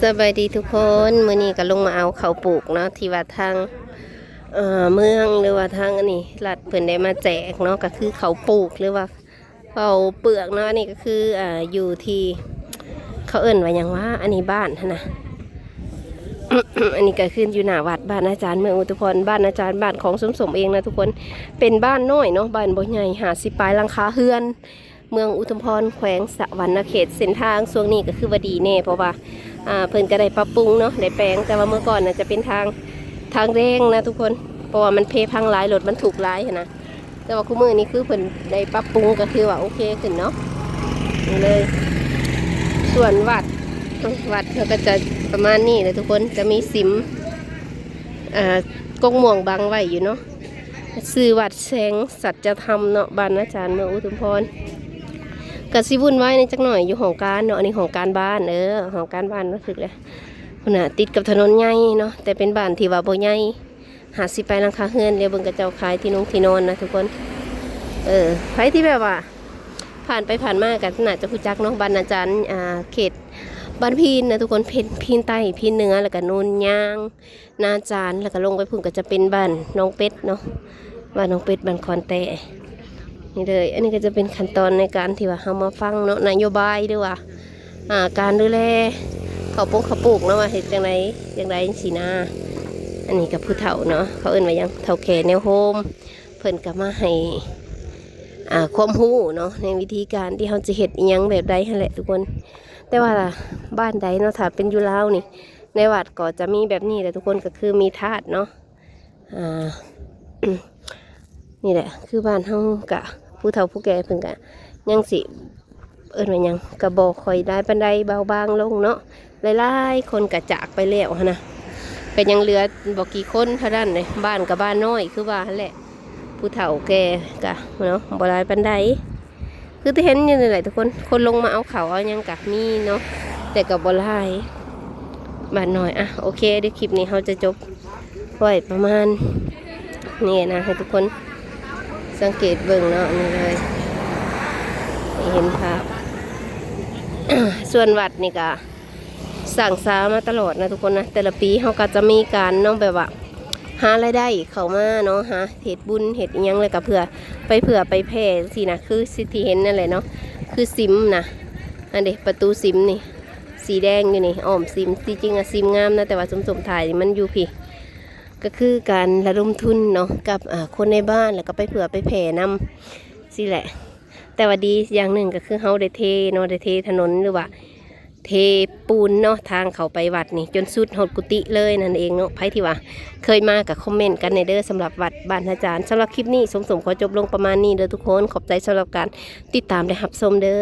ສະບາຍດີທຸກຄົນ, ມື້ນີ້ກໍລົງມາເອົາເຂົ້າປູກເນາະ ທີ່ວ່າທາງ ເອີ ເມືອງ ຫຼືວ່າທາງອັນນີ້ລັດເພິ່ນໄດ້ມາແຈກເນາະ, ກໍຄືເຂົ້າປູກ ຫຼືວ່າເຂົ້າເປືອກເນາະ. ອັນນີ້ກໍຄື ເອີ ຢູ່ທີ່ ເຂົາເອີ້ນວ່າຫຍັງວະ ອັນນີ້ບ້ານຫັ້ນນະ. ອັນນີ້ກໍຄືຢູ່ໜ້າວັດບ້ານອາຈານເມືອງອຸທຸມພອນ, ບ້ານອາຈານ ບ້ານຂອງສົມສົມເອງນະທຸກຄົນ. ເປັນບ້ານນ້ອຍເນາະ, ບ້ານບໍ່ໃຫຍ່, ຫ້າສິບປາຍຫຼັງຄາເຮືອນ. ເມືອງອຸທຸມພອນ ແຂວງສະຫວັນນະເຂດ. ເສັ້ນທາງຊ່ວງນີ້ກໍຄືວ່າດີແດ່ ເພາະວ່າ ອ່າ ເພິ່ນກໍໄດ້ປັບປຸງເນາະ ໄດ້ແປງ, ແຕ່ວ່າເມື່ອກ່ອນນະຈະເປັນທາງ ທາງແດງນະທຸກຄົນ, ເພາະວ່າມັນເພພັງຫຼາຍ, ລົດບັນທຸກຫຼາຍຫັ້ນນະ. ແຕ່ວ່າຄຸມື້ນີ້ຄືເພິ່ນໄດ້ປັບປຸງ ກໍຖືວ່າໂອເຄຂຶ້ນເນາະ. ນີ້ເລີຍ ສ່ວນວັດ ວັດເຮົາກໍຈະປະມານນີ້ແຫຼະທຸກຄົນ, ຈະມີສິມ ອ່າ ກົກມ່ວງບັງໄວ້ຢູ່ເນາະ. ຊື່ວັດແສງສັດຈະທຳເນາະ, ບ້ານອາຈານເມືອງອຸທຸມພອນ. ກະຊິວຸ່ນວາຍແດ່ຈັກໜ້ອຍຢູ່ຫ້ອງການເນາະ, ອັນນີ້ຫ້ອງການບ້ານ, ເອີ ຫ້ອງການບ້ານມາຖືກແລ້ວ. ພຸ້ນນະ ຕິດກັບຖະໜົນໃຫຍ່ເນາະ, ແຕ່ເປັນບ້ານທີ່ວ່າບໍ່ໃຫຍ່, ຫ້າສິບປາຍຫຼັງຄາເຮືອນ. ແລ້ວເບິ່ງເຂົາເຈົ້າຂາຍທີ່ນົງທີ່ນອນນະທຸກຄົນ. ເອີ ໃຜທີ່ແບບວ່າຜ່ານໄປຜ່ານມາກໍໜ້າຈະຮູ້ຈັກເນາະ, ບ້ານອາຈານ ອ່າ ເຂດບ້ານພີນນະທຸກຄົນ, ເປັນພີນໃຕ້ ພີນເໜືອ ແລ້ວກໍໂນນຍາງ ນາຈານ, ແລ້ວກໍລົງໄປພຸ້ນກໍຈະເປັນບ້ານໜອງເປັດເນາະ, ບ້ານໜອງເປັດ ບ້ານຄອນແຕ້. ນີ້ເລີຍ ອັນນີ້ກໍຈະເປັນຂັ້ນຕອນໃນການທີ່ວ່າເຮົາມາຟັງເນາະ ນະໂຍບາຍ ຫຼືວ່າ ອ່າ ການດູແລເຂົ້າປົງເຂົ້າປູກເນາະ ວ່າເຮັດຈັ່ງໃດຈັ່ງໃດຈັ່ງຊີ້ນະ. ອັນນີ້ກໍຜູ້ເຖົ້າເນາະ, ເຂົາເອີ້ນວ່າຫຍັງ ເຖົ້າແກ່ແນວໂຮມ, ເພິ່ນກໍມາໃຫ້ ອ່າ ຄວາມຮູ້ເນາະ ໃນວິທີການທີ່ເຮົາຈະເຮັດອີ່ຫຍັງແບບໃດຫັ້ນແຫຼະທຸກຄົນ. ແຕ່ວ່າບ້ານໃດເນາະ ຖ້າເປັນຢູ່ລາວນີ້ ໃນວັດກໍຈະມີແບບນີ້ແຫຼະທຸກຄົນ, ກໍຄືມີທາດເນາະ. ອ່າ ນີ້ແຫຼະ ຄືບ້ານເຮົາກະ ຜູ້ເຖົ້າຜູ້ແກ່ເພິ່ນກະຍັງຊິ ເອີ້ນວ່າຫຍັງ ກະບໍ່ຄ່ອຍຫຼາຍປານໃດ, ເບົາບາງລົງເນາະ. ຫຼາຍໆຄົນກະຈາກໄປແລ້ວຫັ້ນນະ, ກະຍັງເຫຼືອບໍ່ກີ່ຄົນເທົ່ານັ້ນເດ້. ບ້ານກະບ້ານນ້ອຍຄືວ່າຫັ້ນແຫຼະ, ຜູ້ເຖົ້າແກ່ກະເນາະ ບໍ່ຫຼາຍປານໃດ. ຄືທີ່ເຫັນຢູ່ນີ້ແຫຼະທຸກຄົນ, ຄົນລົງມາເອົາເຂົ້າເອົາຫຍັງກະມີເນາະ ແຕ່ກໍບໍ່ຫຼາຍ, ບ້ານນ້ອຍ. ອ່ະ ໂອເຄ ດຽວຄລິບນີ້ເຮົາຈະຈົບໄວ້ປະມານນີ້ນະ, ໃຫ້ທຸກຄົນສັງເກດເບິ່ງເນາະ. ນີ້ເລີຍ ໃຫ້ເຫັນພາບ. ສ່ວນວັດນີ້ກະ ສ້າງສາມາຕະຫຼອດນະທຸກຄົນນະ. ແຕ່ລະປີເຮົາກໍຈະມີການເນາະ ແບບວ່າຫາລາຍໄດ້ເຂົ້າມາເນາະ, ຫາເຮັດບຸນເຮັດອີ່ຫຍັງ ແລ້ວກໍເພື່ອໄປເຜື່ອໄປແຜ່ຈັ່ງຊີ້ນະ, ຄືທີ່ເຫັນນັ້ນແຫຼະເນາະ. ຄືສິມນະ ອັນເດ ປະຕູສິມນີ້ ສີແດງຢູ່ນີ້ ອ້ອມສິມ. ທີ່ຈິງອະ ສິມງາມນະ, ແຕ່ວ່າສົມໆຖ່າຍນີ້ມັນຢູ່ພີ້. ກໍຄືການລະດົມທຶນເນາະ ກັບ ອ່າ ຄົນໃນບ້ານ, ແລ້ວກໍໄປເຜື່ອໄປແຜ່ນຳຊີ້ແຫຼະ. ແຕ່ວ່າດີຢ່າງໜຶ່ງກໍຄືເຮົາໄດ້ເທເນາະ, ໄດ້ເທຖະໜົນ ຫຼືວ່າ ເທປູນເນາະ ທາງເຂົ້າໄປວັດນີ້ ຈົນສຸດຮອດກຸຕິເລີຍນັ້ນເອງເນາະ. ໃຜທີ່ວ່າເຄີຍມາກໍຄອມເມັນກັນແດ່ເດີ ສຳລັບວັດບ້ານອາຈານ. ສຳລັບຄລິບນີ້ ສົມສົມຂໍຈົບລົງປະມານນີ້ເດີທຸກຄົນ. ຂອບໃຈສຳລັບການຕິດຕາມ ແລະ ຮັບຊົມເດີ.